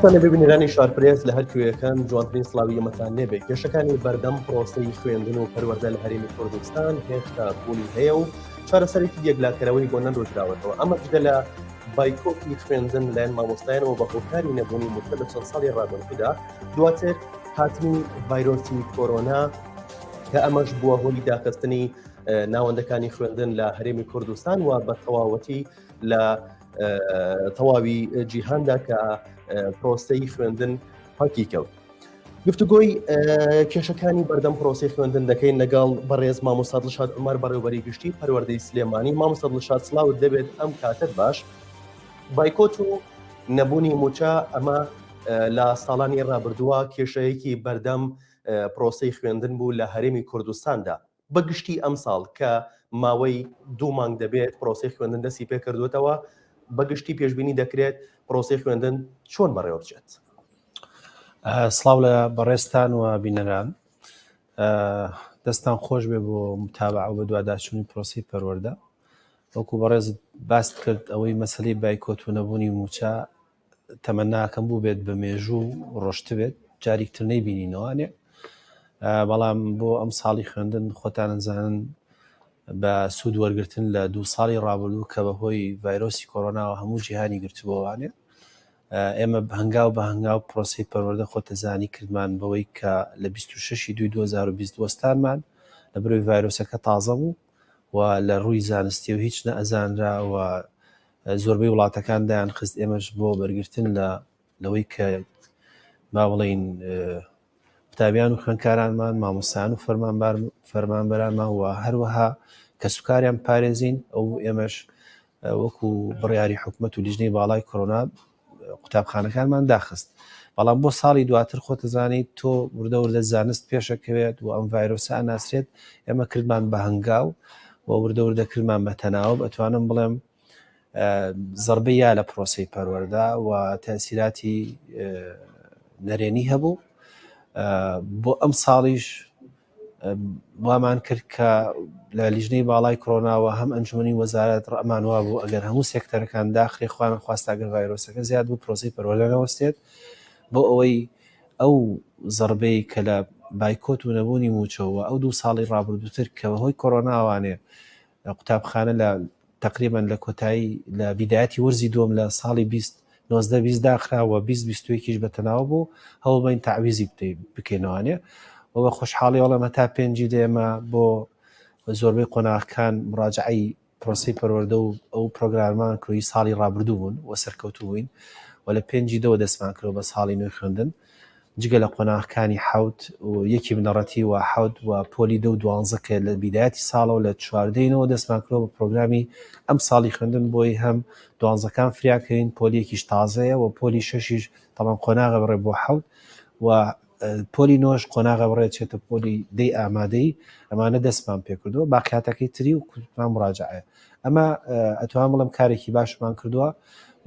سڵاوتان لەبێ بینەرانی شارپرێس لە هەر کوێیەکان جوانترین سڵاوی ئێمەتان لێبێ کێشەکانی بەردەم پرۆسەی خوێندن و پەروەردە لە هەرێمی کوردستان هێشتا بوونی هەیە و چارەسەرێکی یەکلاکەرەوەی بۆ نەدۆزراوەتەوە ئەمە جگە لە بایکۆتی خوێندن لەلایەن مامۆستایانەوە بە هۆکاری نەبوونی مووچە لە چەند ساڵی ڕابردوودا دواتر هاتنی ڤایرۆسی کۆرۆنا کە ئەمەش بووە هۆی داخستنی ناوەندەکانی خوێندن لە هەرێمی کوردستان و بە تەواوەتی لە تەواوی جیهاندا کە پرۆسەی خوێندن پەکی کەوت. گفتوگۆی کێشەکانی بەردەم پرۆسی خوێندن دەکەین لەگەڵ بەڕێز مامۆستا دڵشاد عومەر بەڕێوبەری گشتی پەروەردەی سلێمانی مامۆستا دڵشاد سڵاوت دەبێت ئەم کاتت باش بایکۆت و نەبوونی موچە ئەمە لە ساڵانی ڕابردووە کێشەیەکی بەردەم پرۆسی خوێندن بوو لە هەرێمی کوردستاندا بە گشتی ئەمساڵ کە ماوەی دوو مانگ دەبێت پرۆسەی خوێندن دەستی پێکردوێتەوە بە گشتی پێشبینی دەکرێت پرۆسەی خوێندن چۆن بەڕێوە بچێت؟ سڵاو لە بەڕێزتان و بینەران دەستان خۆش بێ بۆ متابع و بەدواداچوونی پرۆسی پەروەردە وەکو بەڕێزت باست کرد ئەوەی مەسلەی بایکۆت و نەبوونی موچە تەمەناکەم بوو بێت بە مێژوو ڕۆشتبێت جاریکتر نەیبینینەوانێ بەڵام بۆ ئەم ساڵی خوێندن خۆتانەزانن بە سوود وەرگتن لە دوو ساڵی ڕابردوو کە بەهۆی ڤایرۆسی کۆرۆناوە هەموو جیهانی گرتبووانێ ئێمە هەنگاو بە هەنگاو پرۆسەی پەروەردە خۆتەزانی کردمان بەوەی کە لە 26 دوی 2020 وەستانمان لە بەرەوەی ڤایرۆسەکە تازە بوو و لە ڕووی زانستی و هیچ نەئەزانرا و زۆربەی وڵاتەکان دایان خست ئێمەش بۆ بەرگرتن لە لەوەی کە با بڵین قوتابیان و خوێندکارانمان، مامۆستایان و فەرمانبەرانمان و هەروەها کەسوکاریان پارێزین ئەو ئێمەش وەکو بڕیاری حکومەت و لیژنەی باڵای کۆرۆنا قوتابخانەکانمان داخست بەڵام بۆ ساڵی دواتر خۆتەزانیت تۆ وردە وردە زانست پێشەکەوێت و ئەم ڤایرۆسە ئەناسرێت ئێمە کردمان بە هەنگاو و وردە وردە کردمان بە تەناوب ئەتوانم بڵێم زەربەی یا لە پرۆسەی پەروەردە و تەسیراتی نەرێنی هەبوو بۆ ئەم ساڵیش وامان کرد کە لە لیژنەی باڵای کۆرۆناوە هەم ئەنجومی وەزارەت ڕەمان وابوو ئەگەر هەموو سێکتەرەکان داخرێ خوان خواستاگەر ڤایرۆسەکە زیاد بوو پرۆسی پەروەردە نەوەستێت بۆ ئەوەی ئەو زەربەی کە لە بایکۆت و نەبوونی موچەوە ئەو دوو ساڵی ڕابردووتر کە بەهۆی کۆرۆناوانێ قوتابخانە لە تەقریبەن لە کۆتایی لە بیدایەتی وەرزی دووەم لە ساڵی 20 19 20 داخرا و 20 21یش بە تەناوە بوو هەوڵ بەین تەعویزی بکەینەوانێ و بە خۆشحاڵی وەڵام هەتا پێنجی دێمە بۆ زۆربەی قۆناغەکان مراجعەی پرۆسەی پەروەردە و ئەو پرۆگراممان کردی ساڵی ڕابردوو بوون و سەرکەوتوو بووین و لە پێنجی دەوە دەستمان کردەوە بە ساڵی نوێی خوێندن جگە لە قۆناغەکانی حەوت و یەکی بنەڕەتی و حەوت و پۆلی دە و دوانزە کە لە بیدایەتی ساڵەوە لە چواردەینەوە دەستمان کردەوە بە پرۆگرامی ئەم ساڵی خوێندن بۆی هەم دوانزەکان فریاکەوین پۆلیەکیش تازەیە و پۆلی شەشیش تەمان قۆناغە بڕێ بۆ حەوت و پۆلی نۆش قۆناغە بڕێ چێتە پۆلی دەی ئامادەی ئەمانە دەستمان پێکردووە باقیاتەکەی تری و کوردمان مراجعەیە ئەمە ئەتوان بڵم کارێکی باشمان کردووە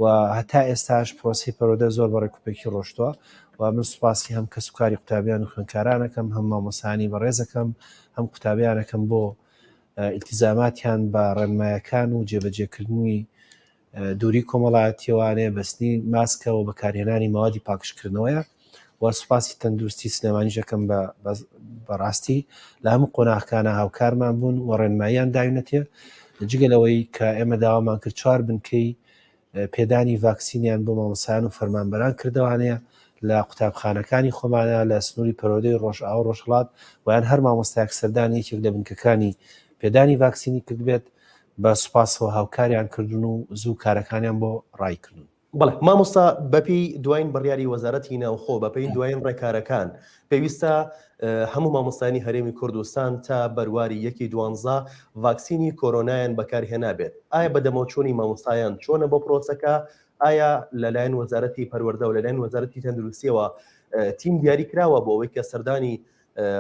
و هەتا ئێستاش پرۆسی پەرۆدە زۆر بە ڕێکوپێکی ڕۆشتووە و من سوپاسی هەم کەسوکاری قوتابیان و خوێندکارانەکەم هەم مامۆسانی بەڕێزەکەم هەم قوتابیانەکەم بۆ ئیلتیزاماتیان بە ڕێنمایەکان و جێبەجێکردنی دووری کۆمەڵایەتیەوانەیە بەستنی ماسکە و بەکارهێنانی مەوادی پاکژکردنەوەیە و سوپاسی تەندروستی سلێمانیش ئەکەم بە بەڕاستی لە هەموو قۆناغەکانە هاوکارمان بوون و ڕێنماییان داوینەتێ جگە لەوەی کە ئێمە داوامان کرد چوار بنکەی پێدانی ڤاکسینیان بۆ مامۆستایان و فەرمانبەران کردوانەیە لە قوتابخانەکانی خۆمانە لە سنووری پەرۆدەی ڕۆژئاوا و ڕۆژهەڵات ویان هەر مامۆستایەک سەردانی یەکێک لە بنکەکانی پێدانی ڤاکسینی کردبێت بە سوپاسەوە هاوکاریان کردون و زوو کارەکانیان بۆ ڕای کردون. بەڵێ مامۆستا بەپێی دواین بڕیاری وەزارەتی ناوخۆ بەپێی دواین ڕێکارەکان پێویستە هەموو مامۆستایانی هەرێمی کوردستان تا بەرواری یەکی دوانزە ڤاکسینی کۆرۆنایان بەکارهێنابێت ئایا بەدەمەوچوونی مامۆستایان چۆنە بۆ پرۆسەکە ئایا لەلایەن وەزارەتی پەروەردە و لەلایەن وەزارەتی تەندروستیەوە تیم دیاری کراوە بۆ ئەوەی کە سەردانی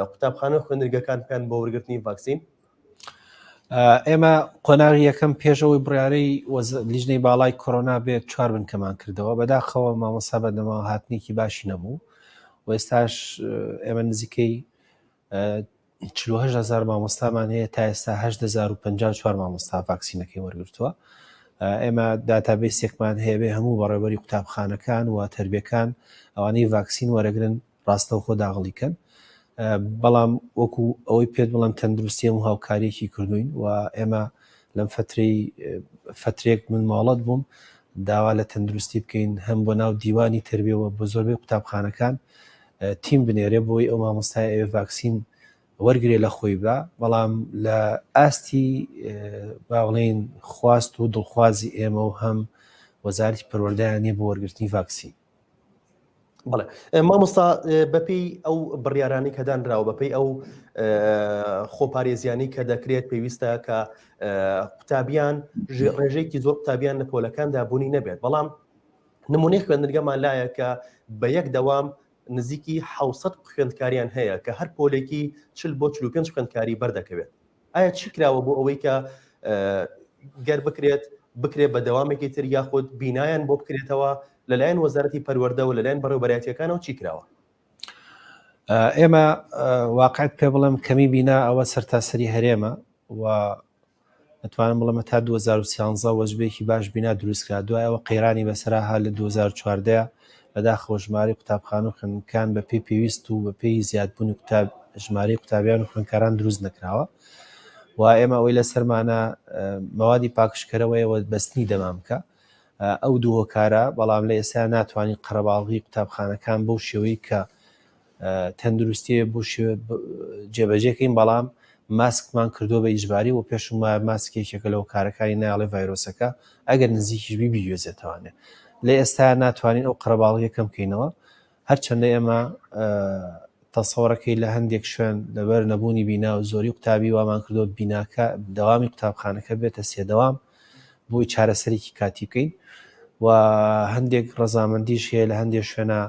قوتابخانە و خوێندنگەکان بکەن بۆ وەرگرتنی ڤاکسین؟ ئێمە قۆناغی یەکەم پێشەوەی بڕیارەی لیژنەی باڵای کۆرۆنا بێت چوار بنکەمان کردەوە بەداخەوە مامۆستا بەدەمەوە هاتنێکی باشی نەبوو و ئێستاش ئێمە نزیکەی 4هزار مامۆستامان هەیە تا ئێستا 1954 مامۆستا ڤاکسینەکەی وەرگرتووە. ئێمە database ێکمان هەیە بێ هەموو بەڕێوەبەری قوتابخانەکان و تەربیەکان ئەوانەی ڤاکسین وەرەگرن ڕاستەوخۆ داغڵی کەن بەڵام وەکو ئەوەی پێت بڵم تەندروستی هەموو هاوکاریەکی کردوین و ئێمە لەم فترەی فترێک من ماڵەت بووم داوا لە تەندروستی بکەین هەم بۆ ناو دیوانی تربیەوە بۆ زۆربەی قوتابخانەکان تیم بنێرێ بۆی ئەو مامۆستای ئەوێ ڤاکسین وەرگرێ لە خۆی با بەڵام لە ئاستی با بڵێین خواست و دڵخوازی ئێمە و هەم وەزارەتی پەروەردەیان نییە بۆ وەرگرتنی ڤاکسین. بەڵێ مامۆستا بەپێی ئەو بڕیارانی کە دانراوە بەپێی ئەو خۆپارێزیانی کە دەکرێت پێویستە کە قوتابیان ڕێژەیەکی زۆر قوتابیان لە پۆلەکاندا بوونی نەبێت بەڵام نمونەی خوێندنگەمان لایە کە بە یەک دەوام نزیکی 600 خوێندکاریان هەیە کە هەر پۆلێکی 40 بۆ 45 خوێندکاری بەردەکەوێت ئایا چی کراوە بۆ ئەوەی کە گەر بکرێت بکرێت بە دەوامێکی تر یاخود بینایان بۆ بکرێتەوە لەلایەن وەزارەتی پەروەردەوە لەلایەن بەڕێوبەرایەتیەکانەوە چی کراوە؟ ئێمە واقعت پێ بڵێم کەمی بینا ئەوە سەرتاسەری هەرێمە و ئەتوانم بڵێم تا 2013 وەجبەیەکی باش بینا دروست کرا دوای ئەوە قەیرانی بەسەرا هات لە 2014 بەداخەوە ژمارەی قوتابخانە و خوێندنگەکان بە پێی پێویست و بە پێی زیادبوونی قوتاب ژمارەی قوتابیان و خوێندکاران دروست نەکراوە و ئێمە ئەوەی لەسەرمانە مەوادی پاکژکەرەوەیە و بەستنی دەمامکە ئەو دوو هۆکارە بەڵام لە ئێستا ناتوانین قەرەباڵغی قوتابخانەکان بەو شێوەی کە تەندروستیە بۆ شێوە جێبەجێکەین بەڵام ماسکمان کردووە بە ئیجباری و پێشم وایە ماسک یەکێکە لە هۆکارەکانی نایەڵێ ڤایرۆسەکە ئەگەر نزیکیش بی بیگوێزێتەوانێ لە ئێستا ناتوانین ئەو قەرەباڵغیە کەم بکەینەوە هەرچەندە ئێمە تەسەوەرەکەی لە هەندێک شوێن لەبەر نەبوونی بینا و زۆری قوتابی وامان کردو بیناکە دەوامی قوتابخانەکە بێتە سێ دەوام بۆی چارەسەرێکی کاتی بکەین و هەندێک ڕەزامەندیش هەیە لە هەندێک شوێنە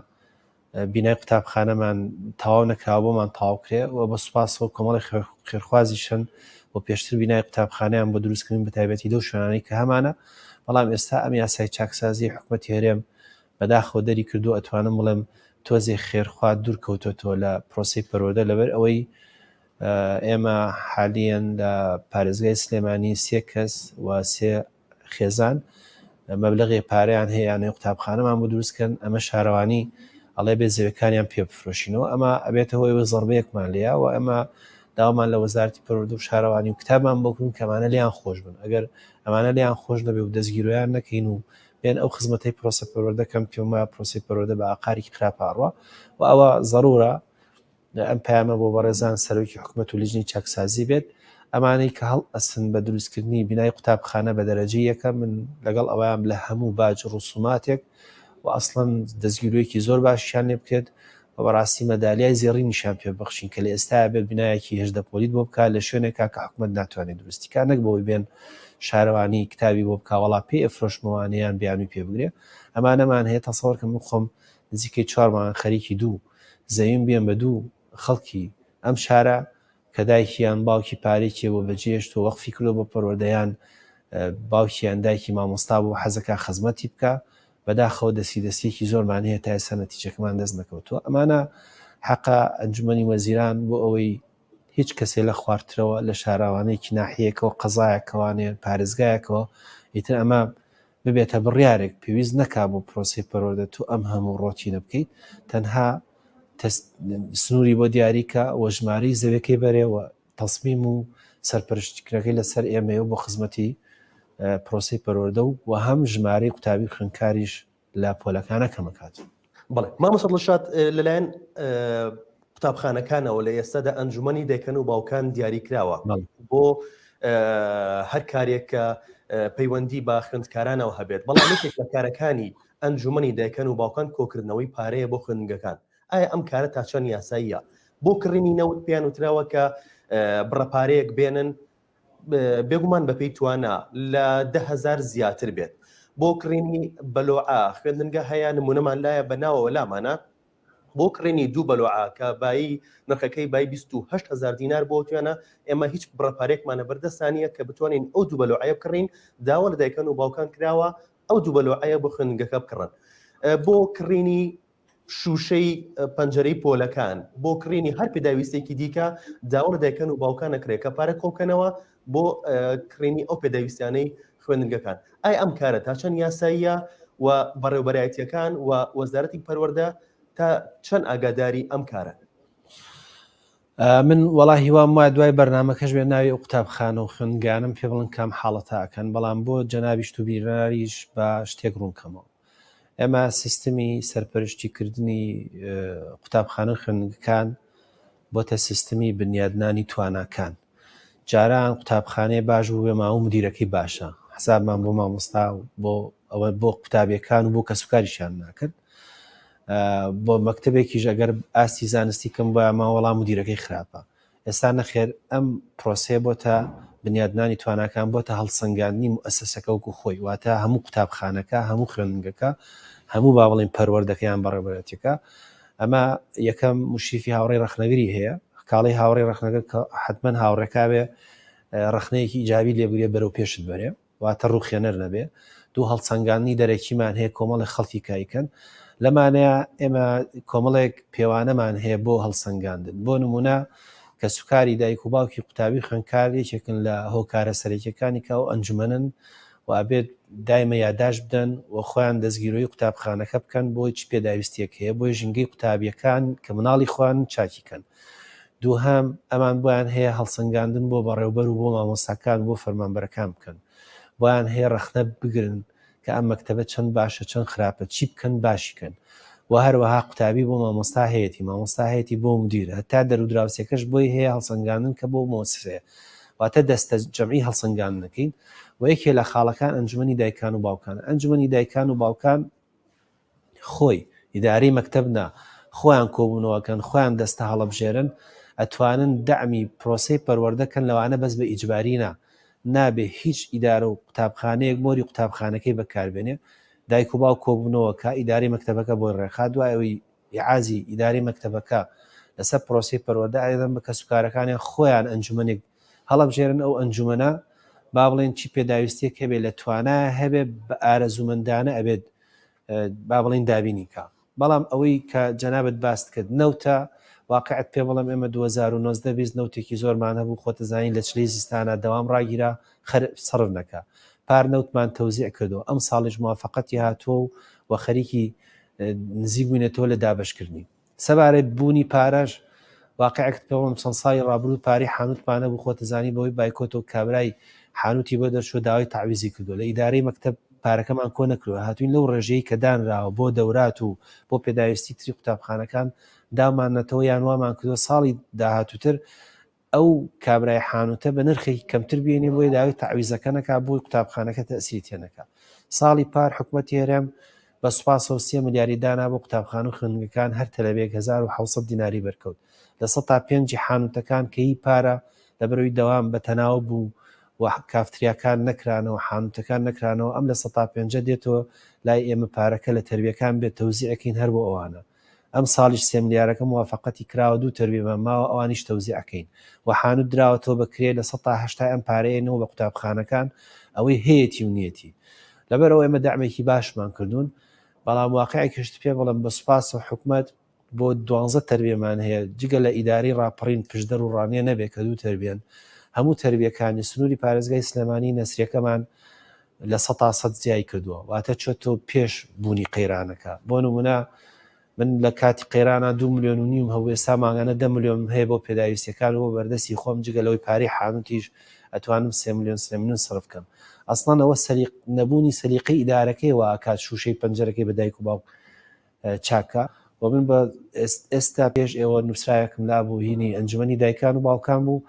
بینای قوتابخانەمان تەواو نەکراوە بۆمان تەواو کرێ و بە سوپاسەوە کۆمەڵی خێرخوازیش هەن و پێشتر بینای قوتابخانەیان بۆ دروستکردن بە تایبەتی لەو شوێنانەی کە هەمانە بەڵام ئێستا ئەم یاسای چاکسازی حکومەتی هەرێم بەداخەوە دەری کردو ئەتوانم بڵێم تۆزێ خێرخوا دوور کەوتۆتەوە لە پرۆسەی پەروەردە لەبەر ئەوەی ئێمە حالیەن لە پارێزگای سلێمانی سێ کەس و سێ خێزان مەبلەغێ پارەیان هەیە یانەی قوتابخانەمان بۆ دروست کەن ئەمە شارەوانی ئەڵێ بێ زەویەکانیان پێ بفرۆشینەوە ئەمە ئەبێتە هۆی ئەوەی زەربەیەکمان لێیە و ئەمە داوامان لە وەزارەتی پەروەردە و شارەوانی و کتابمان بۆ بکەن کە ئەمانە لێیان خۆش بن ئەگەر ئەمانە لێیان خۆش نەبێ و دەستگیرۆیان نەکەین و بێن ئەو خزمەتەی پرۆسە پەروەردە کەم پێم وایە پرۆسەی پەروەردە بە ئاقارێکی خراپە ئەڕوا و ئەوە زەرورە ئەم پەیامە بۆ بەڕێزان سەرۆکی حکومەت و لیژنەی چاکسازی بێت، ئەمانەی کە هەڵئەسن بە دروستکردنی بینای قوتابخانە بە دەرەجەی یەکەم من لەگەڵ ئەوەیام لە هەموو باج ڕسوماتێک و ئەسڵەن دەستگیرۆیەکی زۆر باشیان لێ بکرێت و بەڕاستی مەدالیای زێڕینیشیان پێ ببەخشین کە لە ئێستایا بێت بینایەکی 18 پۆلیت بۆ بکات لە شوێنێکا کە حکومەت ناتوانێت دروستی کا نەک بەوەی بێن شارەوانی کتابی بۆ بکا وەڵا پێی ئەفرۆشمەوانێ یان بیانووی پێ بگرێ ئەمانەمان هەیە تەسەوەر کە من خۆم نزیکەی چوار مانگ خەریکی دوو زەویم بێم بە دوو خەڵکی ئەم شارە کە دایکی یان باوکی پارەی بۆ بەجێهێشتووە وەقفی کردووە بۆ پەروەردە یان باوکی یان دایکی مامۆستا بوو حەزەکا خزمەتی بکا بەداخەوە دەستی دەستێکی زۆرمان هەیە تا ئێستا نەتیجەکەمان دەست نەکەوتووە ئەمانە حەقە ئەنجومەنی وەزیران بۆ ئەوەی هیچ کەسێ لە خوارترەوە لە شاراوانەیەکی ناحیەکەوە قەزایەکەوانێ پارێزگایەکەوە ئیتر ئەمە ببێتە بڕیارێک پێویست نەکا بۆ پرۆسەی پەروەردە تۆ ئەم هەموو ڕۆتینە بکەیت تەنها سنووری بۆ دیاریکە و ژمارەی زەویەکەی بەرێ و تەسمیم و سەرپەرشتیکردنەکەی لەسەر ئێمەیە و بۆ خزمەتی پرۆسەی پەروەردە و و هەم ژمارەی قوتابی خوێندکاریش لە پۆلەکانە کەمەکات. بەڵێ مامۆستا دڵشاد لەلایەن قوتابخانەکانەوە لە ئێستادا ئەنجومەنی دایکان و باوکان دیاری کراوە بۆ هەر کارێک کە پەیوەندی بە خوێندکارانەوە هەبێت بەڵام یەکێک لە کارەکانی ئەنجومەنی دایکان و باوکان کۆکردنەوەی پارەیە بۆ خوێندنگەکان ئایا ئەم کارە تا چەند یاساییە بۆ کڕینی نەوت پێیان وتراوە کە بڕە پارەیەک بێنن بێگومان بەپێی توانا لە 10هزار زیاتر بێت بۆ کڕینی بەلۆعە خوێندنگە هەیە نمونەمان لایە بە ناوەوە لامانە بۆ کڕینی دوو بەلۆعە کە بایی نرخەکەی بای 28 هزار دینار بۆ توێنە ئێمە هیچ بڕە پارێکمانە بەردەستانیە کە بتوانین ئەو دوو بەلۆعەیە بکڕین داوا لە دایکان و باوکان کراوە ئەو دوو بەلۆعەیە بۆ خوێندنگەکە بکڕن بۆ کڕینی شووشەی پەنجەرەی پۆلەکان بۆ کڕینی هەر پێداویستێکی دیکە داوا لە دایکان و باوکان نەکرێت کە پارە کۆبکەنەوە بۆ کڕینی ئەو پێداویستیانەی خوێندنگەکان. ئایا ئەم کارە تا چەند یاساییە و بەڕێوبەرایەتیەکان و وەزارەتی پەروەردە تا چەند ئاگاداری ئەم کارەن؟ من وەڵا هیوام وایە دوای بەرنامەکەش بێ ناوی ئەو قوتابخانە و خوێندگانەم پێ بڵن کام حاڵەتە ئەکەن بەڵام بۆ جەنابیشت و بینەریش بە شتێک ڕوونکەمەوە ئێمە سیستمی سەرپەرشتیکردنی قوتابخانە و خوێندنگەکان بۆتە سیستمی بنیادنانی تواناکان جاران قوتابخانەیە باش بوو بێ ماوە مدیرەکەی باشە حسابمان بۆ مامۆستا و بۆ ئەوە بۆ قوتابیەکان و بۆ کەسوکاریشیان ناکرد بۆ مەکتتەبێکیش ئەگەر ئاستی زانستی کەم بە ما وەڵام مدیرەکەی خراپە ئێستا نەخێر ئەم پرۆسەیە بۆتە بنیادنانی تواناکان بۆتە هەڵسەنگاندنی موئەسەسەکە وەکو خۆی واتە هەموو قوتابخانەکە هەموو خوێندنگەکە هەموو با بڵێین پەروەردەکەیان بەڕێوەبەرایەتیەکە ئەمە یەکەم مشریفی هاوڕێی ڕەخنەگری هەیە کاڵی هاوڕێی ڕەخنەگر کە حتمما هاوڕێکا بێ ڕەخنەیەکی ئیجابی لێبگرێ بەرەو پێشت بەرێ واتە ڕووخێنەر نەبێ، دوو هەڵسەنگاندنی دەرەکیمان هەیە کۆمەڵێک خەڵکی کایکەن، لەمانەیە ئێمە کۆمەڵێک پێوانەمان هەیە بۆ هەڵسەنگاندن، بۆ نموونە کەسوکاری دایک و باوکی قوتابی خوێندکار یەکێکن لە هۆکارە سەرەکیەکانی کە ئەو ئەنجومەنەن و ئەبێت دایمە یاداشت بدەن و خۆیان دەستگیرۆی قوتابخانەکە بکەن بۆی چ پێداویستیەک هەیە بۆی ژینگەی قوتابیەکان کە مناڵی خۆیان چاکی کەن. دووهەم، ئەمان بۆیان هەیە هەڵسەنگاندن بۆ بەڕێوبەر و بۆ مامۆستاکان و بۆ فەرمانبەرەکان بکەن. بۆیان هەیە ڕەخنە بگرن کە ئەم مەکتەبە چەند باشە چەند خراپە، چی بکەن باشی کەن. وە هەروەها قوتابی بۆ مامۆستا هەیەتی، مامۆستا هەیەتی بۆ مدیر، هەتا دەرودراوسێکەش بۆی هەیە هەڵسەنگاندن کە بۆ مۆسسەیە. واتە دەستە جەمعی هەڵسەنگاندنەکەین. وە یەکێ لە خاڵەکان ئەنجومەنی دایکان و باوکانە. ئەنجومەنی دایکان و باوکان خۆی، ئیدارەی مەکتەب نا، خۆیان کۆبوونەوەکەن، خۆیان دەستە هەڵەبژێرن، ئەتوانن دەعمی پرۆسەی پەروەردە کەن لەوانە بەس بە ئیجباری نا، نابێ هیچ ئیدارە و قوتابخانەیەک مۆری قوتابخانەکەی بەکاربێنێ، دایک و باوک کۆبوونەوە کا ئیدارەی مەکتەبەکە بۆی ڕێکخا، دوای ئەوەی ئیعازی ئیدارەی مەکتەبەکە لەسەر پرۆسەی پەروەردە ئەدەن بە کەسوکارەکانیان خۆیان ئەنجومەنێک هەڵەبژێرن ئەو ئەنجومەنە با بڵێن چی پێداویستیەک هەبێ لە توانایە هەبێ بە ئارەزوومەندانە ئەبێت با بڵێین دابینی کا. بەڵام ئەوەی کە جەنابت باست کرد نەوتە، واقیعت پێ بڵێم ئێمە 2019 20 نەوتێکی زۆرمان هەبوو خۆتەزانی لە چلەی زستانا دەوام ڕاگیرا خەر سەرف نەکا. پار نەوتمان تەوزیع کردەوە ئەمساڵیش موافەقەتی هاتووە و و خەریکی نزیک بووینەتەوە لە دابەشکردنی. سەبارەت بوونی پارەش واقیعێکت پێ بڵێم چەند ساڵی ڕابردوو پارەی حانوتمان هەبوو خۆتەزانی بەهۆی بایکۆتەوە کابرای حانوتی بۆ دەرچووە داوای تەعویزی کردووە لە ئیدارەی مەکتەب پارەکەمان کۆ نەکردووە هاتوین لەو ڕێژەی کە دانراوە بۆ دەورات و بۆ پێداویستی تری قوتابخانەکان داوماننەتەوە یان وامان کردووە ساڵی داهاتووتر ئەو کابرای حانوتە بە نرخێکی کەمتر بێنێ بۆی داوای تەعویزەکە نەکا بۆی قوتابخانەکە تەئسیری تێ نەکا ساڵی پار حکومەتی هەرێم بە سوپاسەوە سێ ملیاری دانا بۆ قوتابخانە و خوێندنگەکان هەر تەلەبەیەک 1700 دیناری بەرکەوت لە سەتا پێنجی حانوتەکان کە هی پارە لەبەرەوەی دەوام بە تەناوە بوو و کافتریاکان نەکرانەوە حانوتەکان نەکرانەوە ئەم لە سەتا پێنجە دێتەوە لای ئێمە پارەکە لە تەربیەکان بێت تەوزیعەکەین هەر بۆ ئەوانە ئەم ساڵیش سێ ملیارەکە موافەقەتی کراوە دوو تەربیەمان ماوە ئەوانیش تەوزیع ئەکەین و حانوت دراوەتەوە بە کرێ لە سەتا هەشتای ئەم پارەیەنەوە بە قوتابخانەکان ئەوەی هەیەتی و نیەتی لەبەرئەوە ئێمە دەعمێکی باشمان کردوون بەڵام واقعێکیشت پێ بڵێم بە سوپاسەوە حکومەت بۆ دوانزە تەربیەمان هەیە جگە لە ئیدارەی ڕاپەڕین پشدەر و ڕانیە نەبێ کە دوو تەربیەن هەموو تەربیەکانی سنووری پارێزگای سلێمانی نەسریەکەمان 100% زیای کردووە واتە چۆتەوە پێش بوونی قەیرانەکە بۆ نمونە من لە کاتی قەیرانە دو ملیۆن و نیم هەبوو ئێستا مانگانە دە ملیۆنم هەیە بۆ پێداویستیەکان و بۆ بەردەستی خۆم جگە لەوەی پارەی حانوتیش ئەتوانم سێ ملیۆن سێ ملیۆن سەرف کەم ئەسڵەن ئەوە سەلیق نەبوونی سەلیقەی ئیدارەکەی وا ئەکات شوشەی پەنجەرەکەی بە دایک و باوک چاکە و من بە ئێستا پێش ئێوە نووسراوێکم لابوو هینی ئەنجومەنی دایکان و باوکان بوو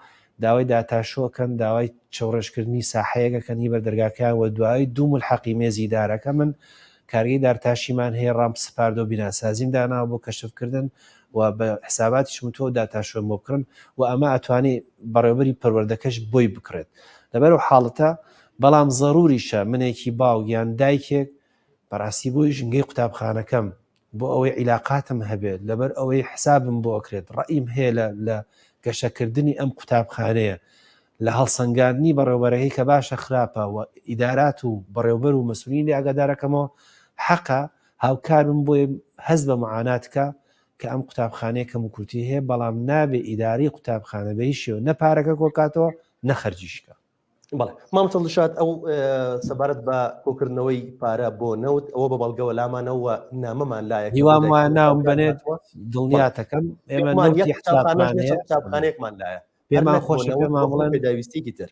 داوای داتاشۆکەن داوای چەوڕێژکردنی ساحەیەکەکەن هی بەردەرگاکەیان و دوایی دوو ملحەقی مێزی دارەکە من کارگەی دارتاشیمان هەیە ڕام سپاردەو بیناسازیم داناوە بۆ کەشفکردن و بە حساباتیشم وتوە داتاشۆم بۆ بکڕن و ئەمە ئەتوانێ بەڕێوبەری پەروەردەکەش بۆی بکڕێت لەبەر ئەو حاڵەتە بەڵام زەروریشە منێکی باوک یان دایکێک بەڕاستی بۆی ژینگەی قوتابخانەکەم بۆ ئەوەی عیلاقاتم هەبێت لەبەر ئەوەی حسابم بۆ ئەکرێت ڕەئیم هەیە لە لە گەشەکردنی ئەم قوتابخانەیە لە هەڵسەنگاندنی بەڕێوبەرەکەی کە باشە خراپە و ئیدارات و بەڕێوبەر و مەسولین لێ ئاگادارەکەمەوە حەقە هاوکارم بۆی هەست بە معانات کە کە ئەم قوتابخانەیە کەم و کورتی هەیە بەڵام نابێ ئیداری قوتابخانە بە هیچ شێوە نە پارەکە کۆکاتەوە نە خەرجیشکە. بەڵێ مامۆستا دڵشاد ئەو سەبارەت بە کۆکردنەوەی پارە بۆ نەوت ئەوە بە بەڵگەوە لامانەوە نامەمان لایە هیوام وایە ناوم بنێت دڵنیاتەکەم ئێمە نەوتی قوتابخانەیەکمان لایە پێمان خۆشە پێمان بڵێن پێداویستیکی تر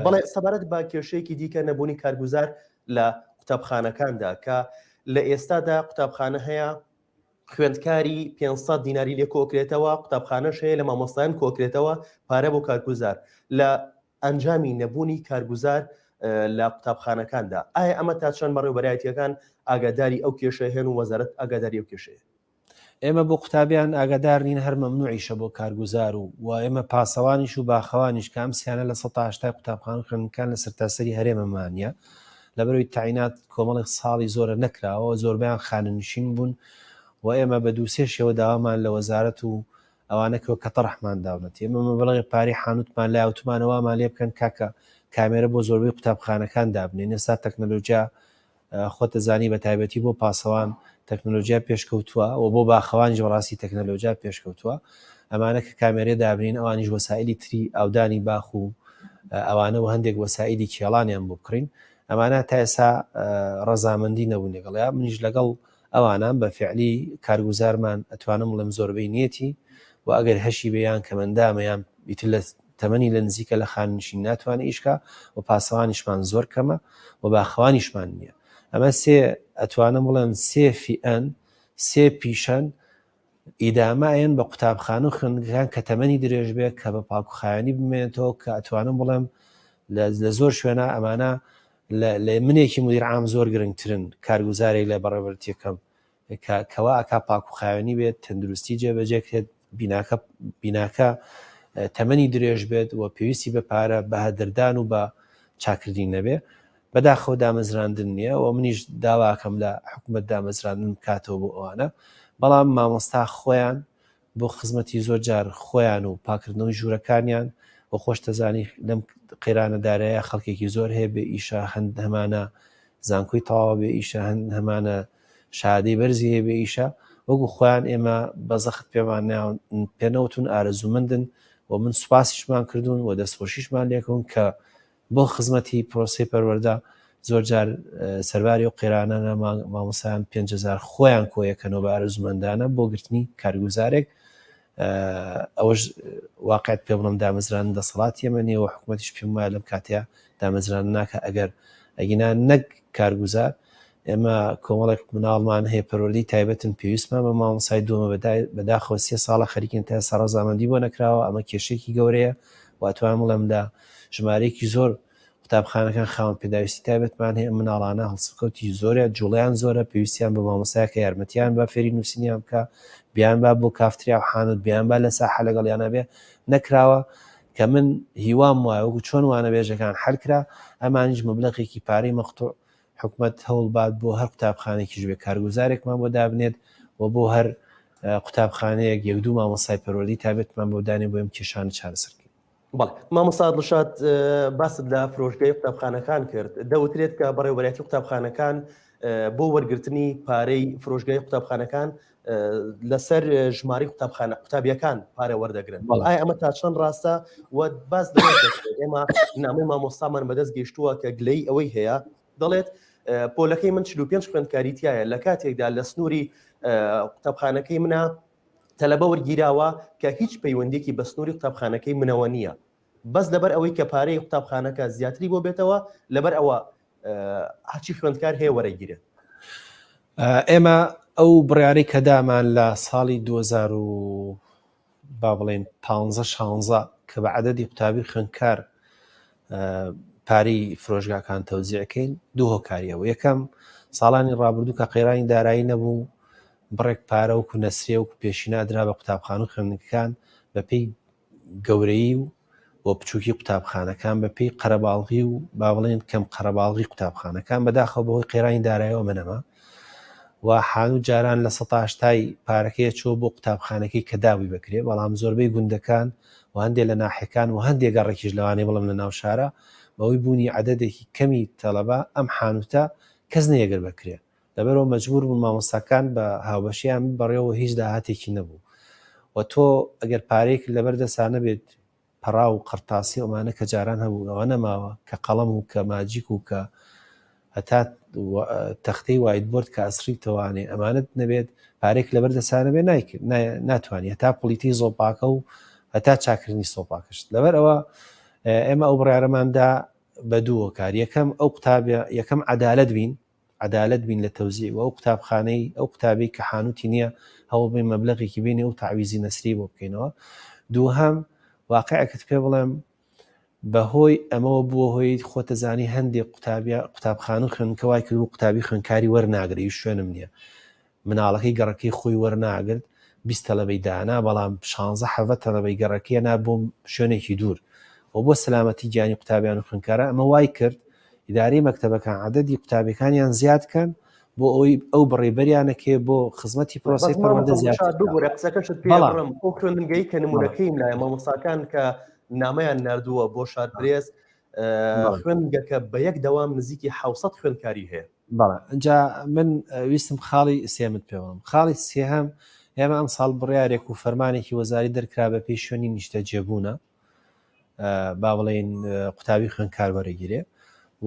بەڵێ سەبارەت بە کێشەیەکی دیکە نەبوونی کارگوزار لە قوتابخانەکاندا کە لە ئێستادا قوتابخانە هەیە خوێندکاری 500 دیناری لێ کۆکرێتەوە قوتابخانەش هەیە لە مامۆستایان کۆکرێتەوە پارە بۆ کارگوزار لە ئەنجامی نەبوونی کارگوزار لە قوتابخانەکاندا ئایا ئەمە تا چەند بەڕێوبەرایەتیەکان ئاگاداری ئەو کێشەیە هەن و وەزارەت ئاگاداری ئەو کێشەیە؟ ئێمە بۆ قوتابیان ئاگادار نین هەر مەمنوعیشە بۆ کارگوزار و و ئێمە پاسەوانیش و باخەوانیش کە ئەم سیانە لە 180 قوتابخانە و خوێندنکان لە سەرتاسەری هەرێمەمانە لەبەرەوەی تەعینات کۆمەڵێک ساڵی زۆرە نەکراوە زۆربەیان خانەنشین بوون و ئێمە بە دووسێ شێوە داوامان لە وەزارەت و ئەوانە کەوە کە تەڕحمان داونەتی ئێمە مەبلەغی پارەی حانوتمان لایە وتمانە وامان لێ بکەن کاکە کامێرە بۆ زۆربەی قوتابخانەکان دابنێن ئێستا تەکنەلۆجیا خۆت دەزانی بە تایبەتی بۆ پاسەوان تەکنەلۆجیا پێشکەوتووە و بۆ باخەوانیش بەڕاستی تەکنەلۆجیا پێشکەوتووە ئەمانە کە کامێرێ دابنین ئەوانیش وەسائلی تری ئاودانی باخ و ئەوانە و هەندێک وەسائلی کێڵانیان بۆ بکڕین ئەمانە تا ئێسا ڕەزامەندی نەبوون لەگەڵیا منیش لەگەڵ ئەوانام بە فعلی کارگوزارمان ئەتوانم بڵێم زۆربەی نیەتی و ئەگەر هەشی بێ یان کەمەندامە یان ئیتر لە تەمەنی لە نزیکە لە خانەنشین ناتوانێ ئیش کا و پاسەوانیشمان زۆر کەمە و باخەوانیشمان نییە ئەمە سێ ئەتوانم بڵێم سێ فیئەن سێ پیشەن ئیدامە ئەیەن بە قوتابخانە و خوێندنگەکان کە تەمەنی درێژ بێ کە بە پاکوخاوێنی بمێنێتەوە کە ئەتوانم بڵێم لە زۆر شوێنە ئەمانە لە منێکی مدیر عام زۆر گرنگترن کارگوزارێک لە بەڕێوەبەرتیەکەم کە کەوا ئەکا پاک و خاوێنی بێت تەندروستی جێبەجێ کرێت بیناکە بیناکە تەمەنی درێژ بێت و پێویستی بە پارە بە هەدەردان و بە چاکردنی نەبێ بەداخەوە دامەزراندن نییە و منیش داواکەم لە حکومەت دامەزراندن بکاتەوە بۆ ئەوانە بەڵام مامۆستا خۆیان بۆ خزمەتی زۆر جار خۆیان و پاکردنەوەی ژوورەکانیان و خۆشتەزانی لەم قەیرانە دارایە خەڵکێکی زۆر هەیە بێ ئیشە هەند هەمانە زانکۆی تەواوە بێ ئیشە هەند هەمانە شادەی بەرزی هەیە بێ ئیشە وەکو خۆیان ئێمە بە زەخت پێمان پێنەوتون ئارەزوومەندن و من سوپاسیشمان کردوون و دەستخۆشیشمان لێکون کە بۆ خزمەتی پرۆسەی پەروەردە زۆرجار سەرباری ئەو قەیرانانە مامۆستایان 5000 خۆیان کۆیەکەنەوە بە ئارەزوومەندانە بۆ گرتنی کارگوزارێک ئەوەش واقعت پێ بڵم دامەزران دەسەڵاتی ئێمە نییە و حکوومەتیش پێم وایە لەم کاتەیە دامەزران ناکە ئەگەر ئەگینا نەک کارگوزار ئێمە کۆمەڵێک مناڵمان هەیە پەروەردەی تایبەتن پێویستمان بە مامۆستای دووەمە بەداخەوە سێ ساڵە خەریکین تا ئێستا ڕەزامەندی بۆ نەکراوە ئەمە کێشەیەکی گەورەیە و ئەتوانم بڵێم لە ژمارەیەکی زۆر قوتابخانەکان خاوەن پێداویستی تایبەتمان هەیە ئەم مناڵانە هەڵسوکەوتی زۆرە جوڵەیان زۆرە پێویستیان بە مامۆستایە کە یارمەتیان بە فێری نووسینیان بکە بیان با بۆ کافتریا و حانوت بیان با لە ساحە لەگەڵیانە بێ نەکراوە کە من هیوام وایە وەکو چۆن وانەبێژەکان حەل کرا ئەمانیش مەبلەغێکی پارەی مەقتوع حکومەت هەوڵبات بۆ هەر قوتابخانەیەکیش بێ کارگوزارێکمان بۆ دابنێت و بۆ هەر قوتابخانەیەک یەک دوو مامۆستای پەروەردەی تایبەتمان بۆ دانێ بۆ ئەم کێشانە چارەسەر بکەین. بەڵێ مامۆستا دڵشاد باست لە فرۆشگای قوتابخانەکان کرد دەوترێت کە بەڕێوەبەرایەتی قوتابخانەکان بۆ وەرگرتنی پارەی فرۆشگای قوتابخانەکان لەسەر ژمارەی قوتابخانە قوتابیەکان پارە وەردەگرن ئایا ئەمە تا چەند ڕاستە و باس ئێمە نامەی مامۆستامان بەدەست گەیشتووە کە گلەی ئەوەی هەیە دەڵێت پۆلەکەی من 45 خوێندکاری تایە لە کاتێکدا لە سنووری قوتابخانەکەی منە تەلەبە وەرگیراوە کە هیچ پەیوەندێکی بە سنووری قوتابخانەکەی منەوە نییە بەس لەبەر ئەوەی کە پارەی قوتابخانەکە زیاتری بۆ بێتەوە لەبەر ئەوە هەرچی خوێندکار هەیە وەرەگیرێت. ئێمە ئەو بڕیارەی کە دامان لە ساڵی 2000 و با بڵێن 15 16 کە بە عەدەدی قوتابی خوێندکار پارەی فرۆشگاکان تەوزیعکەین دوو هۆکاری ئەوە یەکەم ساڵانی ڕابردوو کە قەیرانی دارایی نەبوو بڕێک پارە وەکو نەسرێ وەکو پێشینە درا بە قوتابخانە و خوێندنگەکان بەپێی گەورەیی و و بچووکی قوتابخانەکان بە پێی قەرەباڵغی و با بڵێن کەم قەرەباڵغی قوتابخانەکان بەداخەوە بەهۆی قەیرانی دارایەوە ئەمە نەما و حانوو جاران لە سەتا هەشتای پارەکەی چووە بۆ قوتابخانەکەی کە دابووی بەکرێ بەڵام زۆربەی گوندەکان و هەندێک لە ناحیەکان و هەندێک گەڕەکیش لەوانەیە بڵێم لە ناو شارە بەهۆی بوونی عەدەدێکی کەمی تەلەبە ئەم حانووتە کەس نەیەگرت بەکرێ لەبەرئەوە مەجبور بوون مامۆستاکان بە هاوبەشیان بەڕێوە هیچ داهاتێکی نەبوو و تۆ ئەگەر پارەیەکت لەبەر دەستا نەبێت. پەڕاو و قەرتاسی ئەومانە کە جاران هەبوو ئەوە نەماوە، کە قەڵەم و کە ماجیک و کە هەتا تەختەی whiteboard کە ئەسڕیتەوانێ ئەمانەت نەبێت پارێک لەبەر دەسانە بێ نایکرد ناتوانانی هەتا پڵیتی زۆپاکە و هەتا چاکردنی سۆپاکەشت. لەبەر ئەوە ئێمە ئەو بڕیارەماندا بە دوو هۆکار، یەکەم ئەو قوتابیە یەکەم عەدالەت بین، عەدالەت بین لە تەوزیع و ئەو قوتابخانەی ئەو قوتابی کە حانوتی نییە هەوڵ بین مەبلەغێکی بینی و تەعویزی نەسری بۆ بکەینەوە. دووهەم واقعێکت پێ بڵێم بەهۆی ئەمەوە بووە هۆی خۆتەزانی هەندێک قوتابیە قوتابخانە و خوێندکە وای کردبوو قوتابی خوێندکاری وەرناگرێ هیچ شوێنم نییە مناڵەکەی گەڕەکەی خۆی وەرناگرت 20 تەلەبەی دانا بەڵام 16 حەڤە تەلەبەی گەڕەکەیە نا بۆ شوێنێکی دوور و بۆ سەلامەتی گیانی قوتابیان و خوێندکاران ئەمە وای کرد ئیدارەی مەکتەبەکان عەدەدی قوتابیەکانیان زیاد کەن بۆ ئەوەی ئەو بڕی بەریانەکەی بۆ خزمەتی پرۆسەی پەروەردە زیاتر ببورە قسەکەشت پێ بڕم ئەو خوێندنگەی کە نمونەکەیم لایە مامۆستاکان کە نامەیان نردووە بۆ شار پرێس خوێندگەکە بە یەک دەوام نزیکی 600 خوێندکاری هەیە. بەڵێ ئینجا من ویستم خاڵی سێمت پێ بڵێم. خاڵی سێهەم ئێمە ئەم ساڵ بڕیارێک و فەرمانێکی وەزاری دەرکرا بە پێی شوێنی نیشتەجێبوونە با بڵێین قوتابی خوێندکار وەرەگیرێ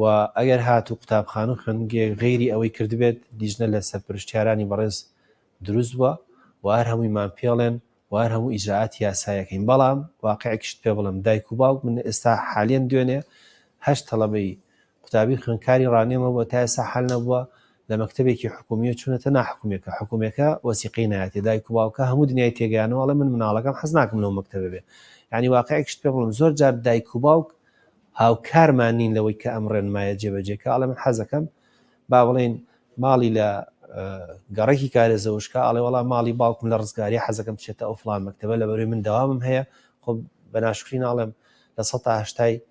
و ئەگەر هاتوو قوتابخانە و خوێندگێ غەیری ئەوەی کردبێت لیژنە لە سەرپەرشتیارانی بەڕێز دروست بووە و هەر هەموویمان پێڵێن و هەر هەموو ئیجرائاتی یاسایەکەین بەڵام واقعێکیشت پێ بڵێم دایک و باوک من ئێستا حالیەن دوێنێ هەشت تەڵەبەی قوتابی خوێندکاری ڕانیەمە بووە تا ئێستا حەل نەبووە لە مەکتەبێکی حکومیە چوونەتە ناحکومیەکە حکومیەکە وەسیقەی نایەتێ دایک و باوکە هەموو دنیای تێگەیانەوە ئەڵێ من مناڵەکەم حەز ناکەم لەو مەکتەبە بێ یعنی واقعێکیشت پێ بڵێم زۆر جار دایک و باوک هاوکارمان نین لەوەی کە ئەم ڕێنمایە جێبەجێ کە ئەڵێ من حەزەکەم با بڵێین ماڵی لە گەڕەکی کارێزەوشکە ئەڵێ وەڵا ماڵی باوکم لە ڕزگاری حەزەکەم بچێتە ئەو فڵان مەکتەبە لە بەروی من دەوامم هەیە خۆ بە ناشکری ناڵێم لە 180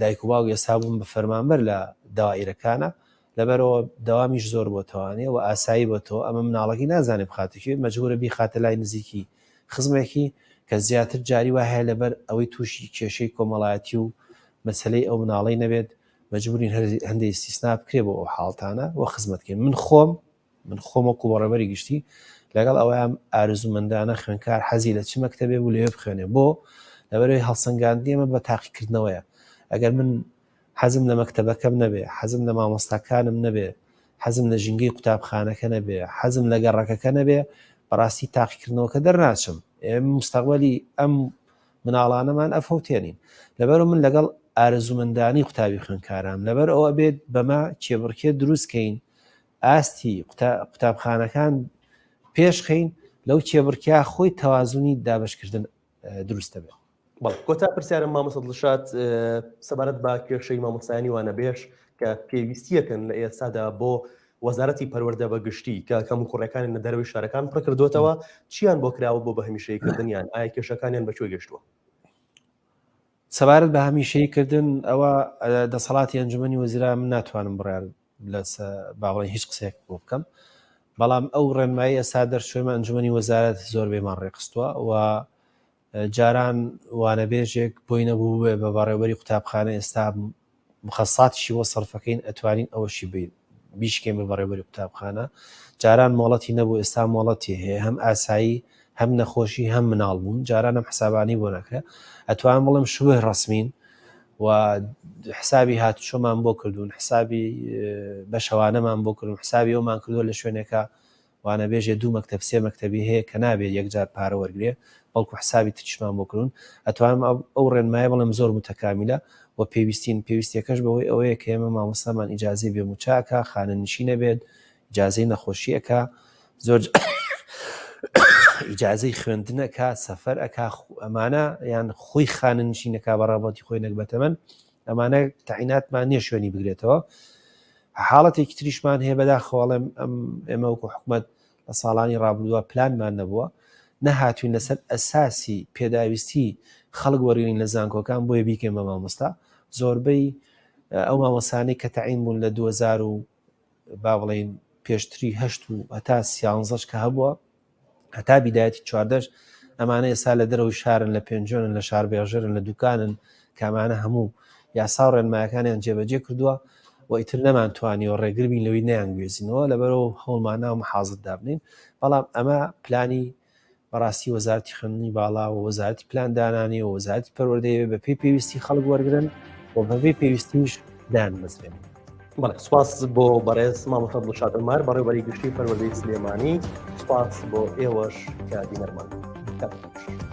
دایک و باوک ئێستا بوون بە فەرمانبەر لە دەوائیرەکانە لەبەرەوە دەوامیش زۆر بۆ تەوانێ و ئاسایی بۆ تۆ ئەمە مناڵەکەی نازانێ بخاتە کوێ مەجبورە بیخاتە لای نزیکی خزمێکی کە زیاتر جاری وا هەیە لەبەر ئەوەی تووشی کێشەی کۆمەڵایەتی و مەسەلەی ئەو مناڵەی نەبێت مەجبورین هەر هەندێک ئیستیسنا بکرێ بۆ ئەو حاڵتانە و خزمەت بکەین من خۆم من خۆم وەکو بەڕێوەبەری گشتی لەگەڵ ئەوەیان ئارزومەندانە خوێنکار حەزی لە چ مەکتەبێ بوو لەوێ بخوێنێ بۆ لەبەرەوەی هەڵسەنگاندنی ئەمە بە تاقیکردنەوەیە ئەگەر من حەزم لە مەکتەبەکەم نەبێ، حەزم لە مامۆستاکانم نەبێ، حەزم لە ژینگەی قوتابخانەکە نەبێ، حەزم لە گەڕەکەکە نەبێ، بەڕاستی تاقیکردنەوەکە دەرناچم. ئێمە مستەقبەلی ئەم مناڵانەمان ئەفەوتێنین. لەبەرئەوە من لەگەڵ ئارەزوومەندانی قوتابی خوێندکارام. لەبەر ئەوە ئەبێت بەمە کێبڕکێ دروست کەین، ئاستی قوتابخانەکان پێشخەین، لەو کێبڕکێیە خۆی تەوازونی دابەشکردن دروست دەبێت. بەڵێ کۆتا پرسیارم مامۆستا دڵشاد سەبارەت بە کێشەی مامۆستایانی وانەبێژ کە پێویستیەکەن لە ئێستادا بۆ وەزارەتی پەروەردە بە گشتی کە کەم و کوڕەکانی لە دەرەوەی شارەکان پڕکردوتەوە چیان بۆ کراوە بۆ بە هەمیشەیکردنیان ئایا کێشەکانیان بە کوێ گەشتووە؟ سەبارەت بە هەمیشەیی کردن ئەوە دەسەڵاتی ئەنجومەنی وەزیران من ناتوانم بڕیار لەسە باوەڕی هیچ قسەیەک بۆ بکەم بەڵام ئەو ڕێنمایی ئێستا دەرچوومە ئەنجومەنی وەزارەت زۆربەیمان ڕێکخستووە و جاران وانەبێژێک بۆی نەبوو ببێ بە بەڕێوبەری قوتابخانە ئێستا مخەساتیشی بۆ سەرفەکەین ئەتوانین ئەوەشی بیشکێن بە بەڕێوبەری قوتابخانە جاران مۆڵەتی نەبوو ئێستا مۆڵەتی هەیە هەم ئاسایی هەم نەخۆشی هەم مناڵ بوون جاران ئەم حسابانی بۆ ناکرێ ئەتوانم بڵێم شبه ڕەسمین و حسابی هاتوچۆمان بۆ کردوون حسابی بەشەوانەمان بۆ کردوون حسابی ئەومان کردووە لە شوێنێکە وانەبێژێ دوو مەکتەب سێ مەکتەبی هەیە کە نابێت یەکجار پارە وەرگرێ بەڵکو حسابی تریشمان بۆ کردوون ئەتوانم ئەو ڕێنمایە بڵێم زۆر متەکامیلە و پێویستین پێویستیەکەش بەهۆی ئەوەیە کە ئێمە مامۆستامان ئیجازەی بێ مووچە ئەکا خانەنشین ئەبێت ئیجازەی نەخۆشی ئەکا زۆر ئیجازەی خوێندن ئەکا سەفەر ئەکا ئەمانە یان خۆی خانەنشین ئەکا بە ڕەغبەتی خۆی نەک بەتەمەن ئەمانە تەعیناتمان نییە شوێنی بگرێتەوە حاڵەتێکی تریشمان هەیە بەداخەوە ئەڵێم ئەم ئێمە وەکو حکومەت لە ساڵانی ڕابردووە پلانمان نەبووە نەهاتوین لەسەر ئەساسی پێداویستی خەڵک وەرگین لە زانکۆکان بۆیە بیکەین بە مامۆستا زۆربەی ئەو مامۆسانەی کە تەعین بوون لە 2000 و با بڵین پێشتری هەشت و هەتا سیانزەش کە هەبووە هەتا بیدایەتی چواردەش ئەمانە ئێستا لە دەرەوەی شارن لە پێنجۆنن لە شاربێژەرن لە دوکانن کامانە هەموو یاسا و ڕێنمایەکانیان جێبەجێ کردووە و ئیتر نەمانتوانیوە ڕێگر بین لەوەی نەیان گوێزینەوە لەبەرەوە هەوڵماننا و محازت دابنین بەڵام ئەمە پلانی. بەڕاستی وەزارەتی خوێندنی باڵا و وەزارەتی پلاندانانی و وەزارەتی پەروەردەیە بە پێی پێویستی خەڵک وەرگن و بەبێ پێویستیش دانمەزرێن. بەڵێ سوپاس بۆ بەڕێز مامۆستا دڵشاد عومەر بەڕێوەبەری گشتی پەروەردەی سلێمانی سوپاس بۆ ئێوەش کە بینەرمان. کاتتان خۆش.